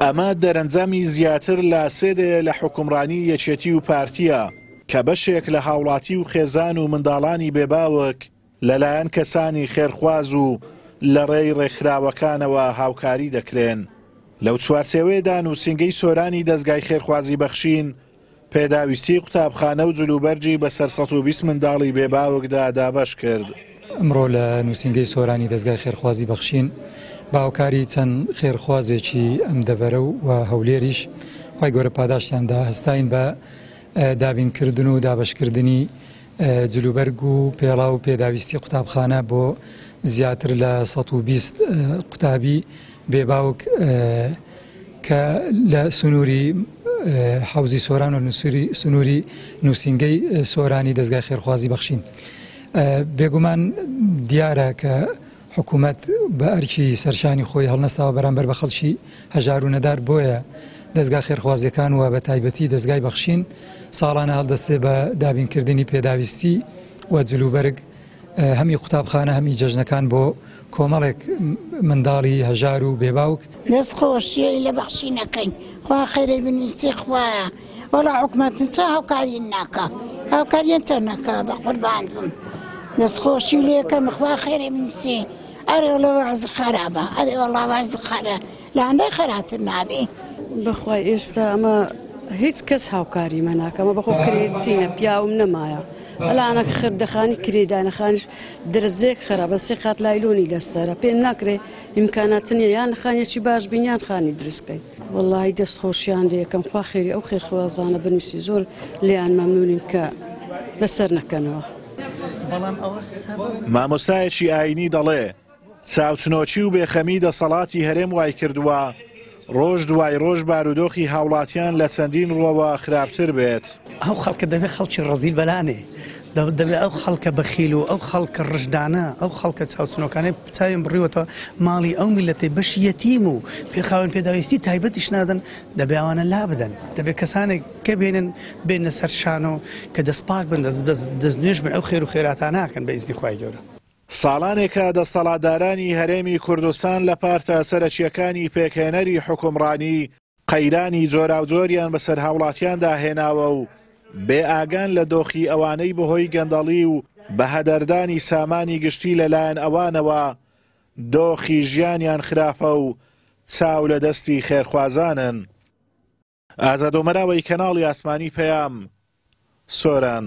ئەمە دەرەنجامی زیاتر لە سێ دەیە لە حوکمڕانی یەکێتی و پارتییە کە بەشێک لە هاوڵاتی و خێزان و منداڵانی بێ باوک لەلایەن کەسانی خێرخواز و لەڕێی ڕێکخراوەکانەوە هاوکاری دەکرێن. لەو چوارچێوەیەدا نووسینگەی سۆرانی دەزگای خێرخوازی بەخشین پێداویستی قوتابخانە و جلوبەرگی بەسەر 120 منداڵی بێ باوکدا دابەش کرد. ئەمڕۆ لە نووسینگەی سۆرانی دەزگای خێرخوازی بەخشین بە هاوکاری چەند خێرخوازێکی ئەم دەڤەرە و هەولێریش خوای گەورە پاداشتیان دا هەستاین بە دابینکردن و دابەشکردنی جلوبەرگ و پێڵاو و پێداویستی قوتابخانە بۆ زیاتر لە 120 قوتابی بێ باوک کە لە سنووری حەوزی سۆران و نووسری سنووری نووسینگەی سۆرانی دەزگای خێرخوازی بەخشین. بێگومان دیارە کە حکوومەت بە ئەرکی سەرشانی خۆی هەڵنەستاوە بەرامبەر بە خەڵکی هەژار و نەدار، بۆیە دەزگا خێرخوازیەکان و بە تایبەتی دەزگای بەخشین ساڵانە هەڵدەستێ بە دابینکردنی پێداویستی و جلوبەرگ هەمی قوتابخانە هەمی جەژنەکان بۆ کۆمەڵێک منداڵی هەژار و بێ باوک. دەست خۆشیی لە بەخشینەکەین خوا خێرەی بنویسی خوایە وەڵا حکومەت چ هاوکاری ناکا هاوکاریان چە ناکا بە قوربان بم دەست خۆشی لێکەم خوا خێرەی بنویسی ئەرێ وەڵا وەز خەرابە ئەرێ وەڵا وەز خەرە لە هەندێک خەراتر نابی. بەخوای ئێستا ئەمە هیچ کەس هاوکاریمە ناکە ئەمە بەخۆ کرێچینە پیاوم نەمایە ئەلانە خردەخانی کرێ دانەخانیش درزێک خەرابە سێ قات لایلۆنی لەسەرە پێم ناکرێ ئیمکانات نییە یان خانیەکی باش بین یان خانی دروست کەین وەڵاهی دەست خۆشیان لێکەم خوا خێری ئەو خێرخوازانە بنووسی زۆر لێیان مەمنونین کە لەسەر نەکەنەوە. مامۆستایەکی ئاینی دەڵێ، چاوچنۆکی و بێخەمی دەسەڵاتی هەرێم وایکردووە ڕۆژ دوای ڕۆژ بارودۆخی هاوڵاتیان لە چەندین ڕووەوە خراپتر بێت. ئەو خەڵکە دەبێ خەڵکی ڕەزیل بەلانێ، دەبێ ئەو خەڵکە بەخیل و ئەو خەڵکە ڕژدانە، ئەو خەڵکە چاوچنۆکانەی چاویان بڕیوەتەوە ماڵی ئەو میللەتەی بەشی یەتیم و پێ خاوەن پێداویستی تایبەتیش نادەن، دەبێ ئەوانە لابدەن. دەبێ کەسانێک کە بێنن بێننە سەر شانۆ کە دەست پاک بن، دەست نوێژ بن، ئەو خێر و خێراتانە ئەکەن بە ئیزنی خوای گەورە. ساڵانێکە دەستەڵاتدارانی هەرێمی کوردستان لە پارتە سەرەکییەکانی پێکهێنەری حوکمڕانی قەیرانی جۆراوجۆریان بەسەر هاوڵاتیاندا هێناوە و بێ ئاگان لە دۆخی ئەوانەی بەهۆی گەندەڵی و بەهەدەردانی سامانی گشتی لەلایەن ئەوانەوە دۆخی ژیانیان خراپە و چاو لە دەستی خێرخوازانن. ئازاد ئۆمەراوەی کەناڵی ئاسمانی پەیام، سۆران.